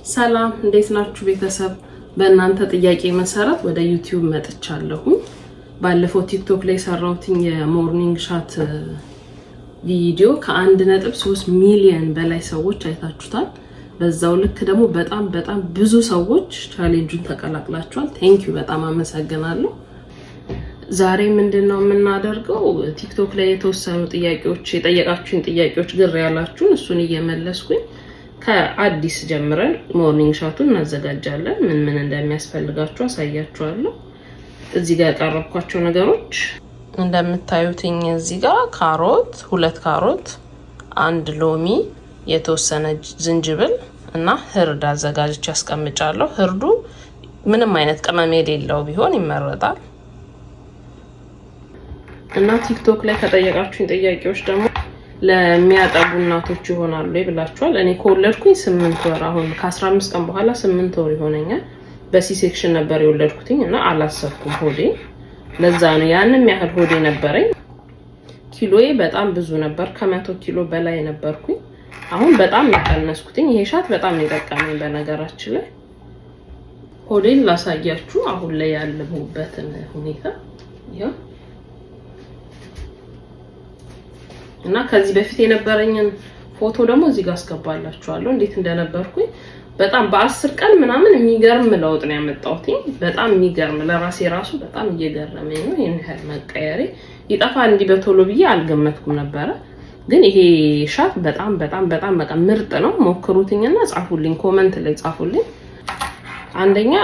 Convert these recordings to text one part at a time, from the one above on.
ሰላም እንዴት ናችሁ ቤተሰብ? በእናንተ ጥያቄ መሰረት ወደ YouTube መጥቻለሁኝ። ባለፈው TikTok ላይ የሰራሁትን የ morning shot ቪዲዮ ከ1.3 ሚሊዮን በላይ ሰዎች አይታችሁታል። በዛው ልክ ደግሞ በጣም በጣም ብዙ ሰዎች challenge ኡን ተቀላቅላችኋል። Thank you፣ በጣም አመሰግናለሁ። ዛሬ ምንድን ነው የምናደርገው? TikTok ላይ የተወሰኑ ጥያቄዎች የጠየቃችሁኝ ጥያቄዎች ግር ያላችሁን እሱን እየመለስኩኝ ከአዲስ ጀምረን morning shot ኡን እናዘጋጃለን። ምን ምን እንደሚያስፈልጋችሁ አሳያችኋለሁ። እዚህ ጋር ያቀረብኳቸው ነገሮች እንደምታዩትኝ እዚህ ጋር ካሮት፣ ሁለት ካሮት፣ አንድ ሎሚ፣ የተወሰነ ዝንጅብል እና ህርድ አዘጋጅቼ አስቀምጫለሁ። ህርዱ ምንም አይነት ቅመም የሌለው ቢሆን ይመረጣል። እና TikTok ላይ ከጠየቃችሁኝ ጥያቄዎች ደግሞ ለሚያጠቡ እናቶች ይሆናሉ ብላችኋል። እኔ ከወለድኩኝ 8 ወር፣ አሁን ከ15 ቀን በኋላ 8 ወር ይሆነኛል። በ C-section ነበር የወለድኩትኝ እና አላሰብኩም ሆዴ። ለዛ ነው ያንም ያህል ሆዴ ነበረኝ። ኪሎዬ በጣም ብዙ ነበር፣ ከ100 ኪሎ በላይ ነበርኩኝ። አሁን በጣም የቀነስኩትኝ። ይሄ shot በጣም የጠቀመኝ በነገራችን ላይ። ሆዴን ላሳያችሁ አሁን ላይ ያለሁበትን ሁኔታ ይኸው። እና ከዚህ በፊት የነበረኝን ፎቶ ደግሞ እዚህ ጋር አስገባላችኋለሁ እንዴት እንደነበርኩኝ። በጣም በ10 ቀን ምናምን የሚገርም ለውጥ ነው ያመጣሁት። በጣም የሚገርም፣ ለራሴ ራሱ በጣም እየገረመኝ ነው ይህን ያህል መቀየሬ። ይጠፋ እንዲህ በቶሎ ብዬ አልገመትኩም ነበረ። ግን ይሄ shot በጣም በጣም በጣም በጣም ምርጥ ነው። ሞክሩትኝና ጻፉልኝ፣ comment ላይ ጻፉልኝ። አንደኛ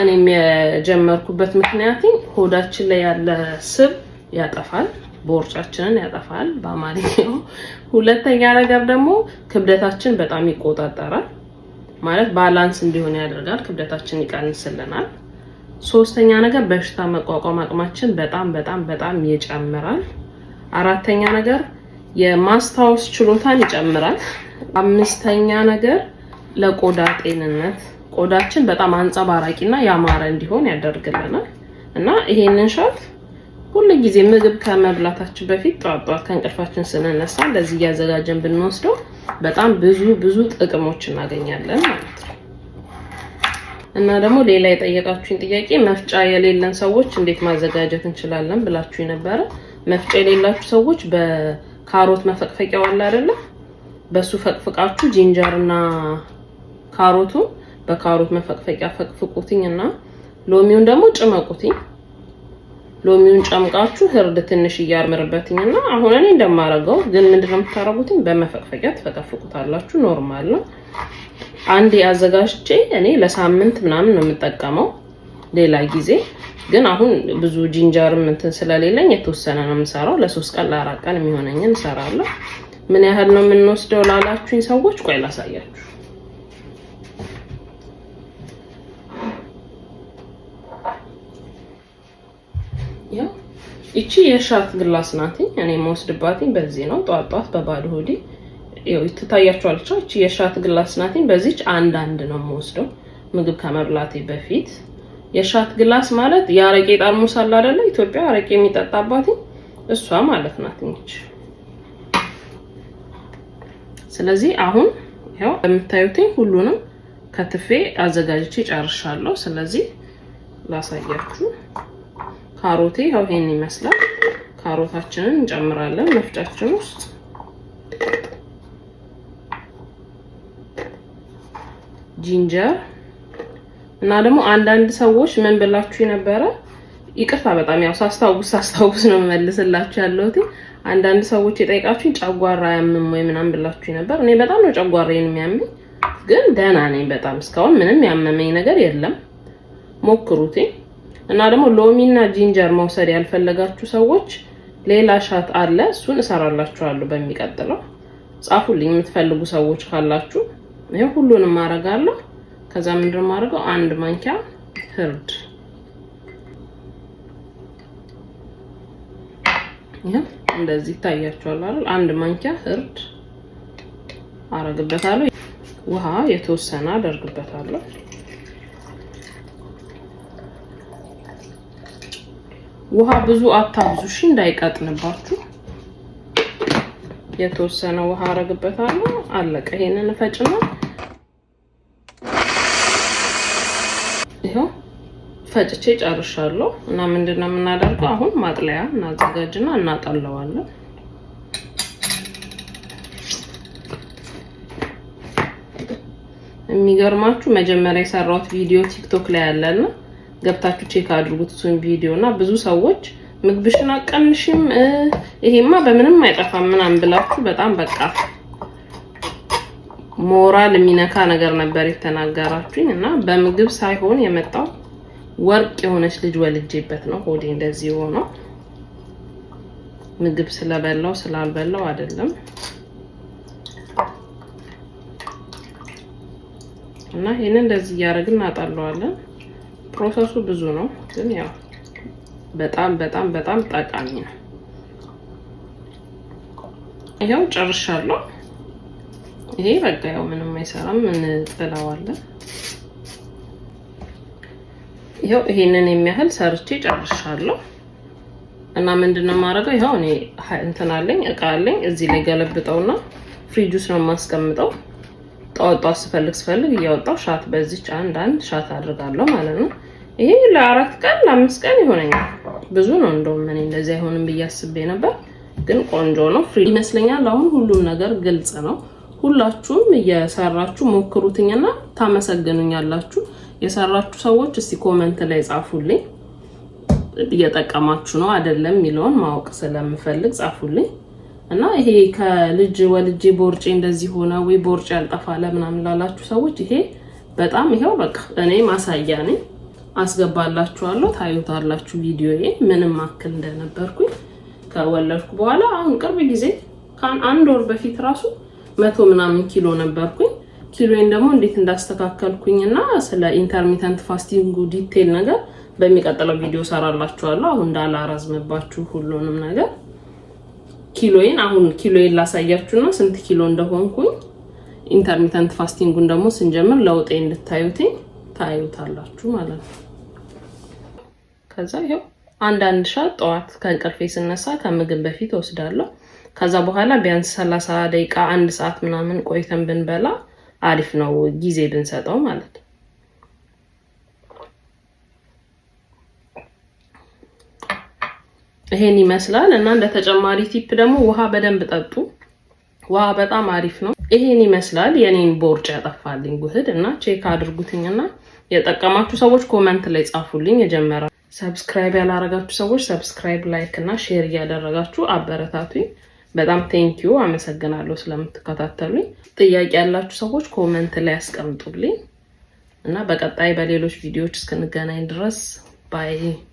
እኔም የጀመርኩበት ምክንያት ሆዳችን ላይ ያለ ስብ ያጠፋል፣ ቦርጫችንን ያጠፋል በአማርኛው። ሁለተኛ ነገር ደግሞ ክብደታችን በጣም ይቆጣጠራል፣ ማለት balance እንዲሆን ያደርጋል፣ ክብደታችን ይቀንስልናል። ሶስተኛ ነገር በሽታ መቋቋም አቅማችን በጣም በጣም በጣም ይጨምራል። አራተኛ ነገር የማስታወስ ችሎታን ይጨምራል። አምስተኛ ነገር ለቆዳ ጤንነት፣ ቆዳችን በጣም አንጸባራቂና ያማረ እንዲሆን ያደርግልናል። እና ይሄንን shot ሁል ጊዜ ምግብ ከመብላታችን በፊት ጠዋት ጠዋት ከእንቅልፋችን ስንነሳ እንደዚህ እያዘጋጀን ብንወስደው በጣም ብዙ ብዙ ጥቅሞች እናገኛለን ማለት ነው። እና ደግሞ ሌላ የጠየቃችሁኝ ጥያቄ መፍጫ የሌለን ሰዎች እንዴት ማዘጋጀት እንችላለን ብላችሁ ነበረ። መፍጫ የሌላችሁ ሰዎች በካሮት መፈቅፈቂያው አለ አይደለ? በሱ ፈቅፍቃችሁ ginger እና ካሮቱን በካሮት መፈቅፈቂያ ፈቅፍቁትኝ እና ሎሚውን ደግሞ ጭመቁትኝ። ሎሚውን ጨምቃችሁ ህርድ ትንሽ እያርምርበትኝ እና አሁን እኔ እንደማረገው ግን ምንድነው የምታረጉትኝ? በመፈቅፈቂያ ትፈቀፍቁታላችሁ። Normal ነው። አንዴ አዘጋጅቼ እኔ ለሳምንት ምናምን ነው የምጠቀመው። ሌላ ጊዜ ግን አሁን ብዙ ginger ም እንትን ስለሌለኝ የተወሰነ ነው የምሰራው። ለ3 ቀን ለ4 ቀን የሚሆነኝን እሰራለሁ። ምን ያህል ነው የምንወስደው ላላችሁኝ ሰዎች ቆይ ላሳያችሁ። ይቺ የ shot glass ናት። እኔ የምወስድባትኝ በዚህ ነው። ጧት ጧት በባዶ ሆዴ ይኸው ትታያችኋለች። ይቺ የ shot glass ናት። በዚች አንድ አንድ ነው የምወስደው ምግብ ከመብላቴ በፊት። የ shot glass ማለት የአረቄ ጠርሙስ አለ አይደለ? ኢትዮጵያ አረቄ የሚጠጣባት እሷ ማለት ናት። ስለዚህ አሁን ያው እንደምታዩትኝ ሁሉንም ከትፌ አዘጋጅቼ ጨርሻለሁ። ስለዚህ ላሳያችሁ። ካሮቴ ያው ይሄን ይመስላል። ካሮታችንን እንጨምራለን መፍጫችን ውስጥ። Ginger እና ደግሞ አንዳንድ ሰዎች ምን ብላችሁ ነበረ? ይቅርታ በጣም ያው ሳስታውስ ሳስታውስ ነው መልስላችሁ ያለሁት። አንዳንድ ሰዎች የጠየቃችሁኝ ጨጓራ ያምም ወይ ምናምን ብላችሁ ነበር። እኔ በጣም ነው ጨጓራዬን የሚያመኝ፣ ግን ደህና ነኝ በጣም፣ እስካሁን ምንም ያመመኝ ነገር የለም። ሞክሩት። እና ደግሞ ሎሚና ginger መውሰድ ያልፈለጋችሁ ሰዎች ሌላ shot አለ፣ እሱን እሰራላችኋለሁ በሚቀጥለው። ጻፉልኝ የምትፈልጉ ሰዎች ካላችሁ። ይሄ ሁሉንም አረጋለሁ። ከዛ ምንድን የማደርገው አንድ ማንኪያ ህርድ፣ እንደዚህ ይታያችኋል አይደል? አንድ ማንኪያ እርድ አረግበታለሁ። ውሃ የተወሰነ አደርግበታለሁ። ውሃ ብዙ አታብዙ እሺ፣ እንዳይቀጥንባችሁ። የተወሰነ ውሃ አረግበታለሁ። አለቀ። ይሄንን እፈጭና ይኸው ፈጭቼ ጨርሻለሁ። እና ምንድነው የምናደርገው አሁን ማጥለያ እናዘጋጅና እናጠለዋለን። የሚገርማችሁ መጀመሪያ የሰራሁት ቪዲዮ ቲክቶክ ላይ ያለና ገብታችሁ check አድርጉት እሱን ቪዲዮ እና ብዙ ሰዎች ምግብሽን አቀንሽም ይሄማ በምንም አይጠፋም ምናምን ብላችሁ በጣም በቃ ሞራል የሚነካ ነገር ነበር የተናገራችሁኝ። እና በምግብ ሳይሆን የመጣው ወርቅ የሆነች ልጅ ወልጄበት ነው ሆዴ እንደዚህ ሆኖ፣ ምግብ ስለበላው ስላልበላው አይደለም። እና ይሄንን እንደዚህ እያደረግን እናጣለዋለን። Process ኡ ብዙ ነው፣ ግን ያው በጣም በጣም በጣም ጠቃሚ ነው። ይኸው ጨርሻለሁ። ይሄ በቃ ያው ምንም አይሰራም፣ እንጥለዋለን። ይኸው ይሄንን የሚያህል ሰርቼ ጨርሻለሁ። እና ምንድነው የማደርገው? ይኸው እኔ እንትን አለኝ፣ እቃ አለኝ። እዚህ ላይ ገለብጠውና ፍሪጅ ውስጥ ነው የማስቀምጠው። ጠዋት ጠዋት ስፈልግ ስፈልግ እያወጣው shot በዚች አንድ አንድ shot አድርጋለሁ ማለት ነው። ይሄ ለ4 ቀን ለ5 ቀን ይሆነኛል። ብዙ ነው እንደውም፣ እኔ እንደዚህ አይሆንም ብዬ አስቤ ነበር፣ ግን ቆንጆ ነው። ፍሪ ይመስለኛል። አሁን ሁሉም ነገር ግልጽ ነው። ሁላችሁም እየሰራችሁ ሞክሩትኝና ታመሰግኑኛላችሁ። የሰራችሁ ሰዎች እስቲ comment ላይ ጻፉልኝ። እየጠቀማችሁ ነው አይደለም የሚለውን ማወቅ ስለምፈልግ ጻፉልኝ። እና ይሄ ከልጅ ወልጄ ቦርጬ እንደዚህ ሆነ ወይ ቦርጬ ያልጠፋለ ምናምን ላላችሁ ሰዎች ይሄ በጣም ይሄው በቃ እኔ ማሳያ ነኝ። አስገባላችኋለሁ፣ ታዩታላችሁ ቪዲዮዬ ምንም አክል እንደነበርኩኝ ከወለድኩ በኋላ። አሁን ቅርብ ጊዜ ከአንድ ወር በፊት ራሱ 100 ምናምን ኪሎ ነበርኩኝ። ኪሎዬን ደግሞ እንዴት እንዳስተካከልኩኝ እና ስለ intermittent fasting ኡ detail ነገር በሚቀጥለው ቪዲዮ ሰራላችኋለሁ። አሁን እንዳላረዝምባችሁ ሁሉንም ነገር ኪሎዬን አሁን ኪሎዬን ላሳያችሁና ስንት ኪሎ እንደሆንኩኝ intermittent fasting ኡን ደግሞ ስንጀምር ለውጤ እንድታዩትኝ ታዩታላችሁ ማለት ነው። ከዛ ይኸው አንዳንድ shot ጠዋት ከእንቅልፌ ስነሳ ከምግብ በፊት ወስዳለሁ። ከዛ በኋላ ቢያንስ 30 ደቂቃ አንድ ሰዓት ምናምን ቆይተን ብንበላ አሪፍ ነው፣ ጊዜ ብንሰጠው ማለት ነው። ይሄን ይመስላል። እና እንደ ተጨማሪ tip ደግሞ ውሃ በደንብ ጠጡ። ውሃ በጣም አሪፍ ነው። ይሄን ይመስላል የኔን ቦርጭ ያጠፋልኝ ውህድ። እና check አድርጉትኝና የጠቀማችሁ ሰዎች comment ላይ ጻፉልኝ። የጀመራ subscribe ያላረጋችሁ ሰዎች subscribe፣ like እና share እያደረጋችሁ አበረታቱኝ። በጣም thank you፣ አመሰግናለሁ ስለምትከታተሉኝ። ጥያቄ ያላችሁ ሰዎች comment ላይ አስቀምጡልኝ እና በቀጣይ በሌሎች ቪዲዮዎች እስክንገናኝ ድረስ bye።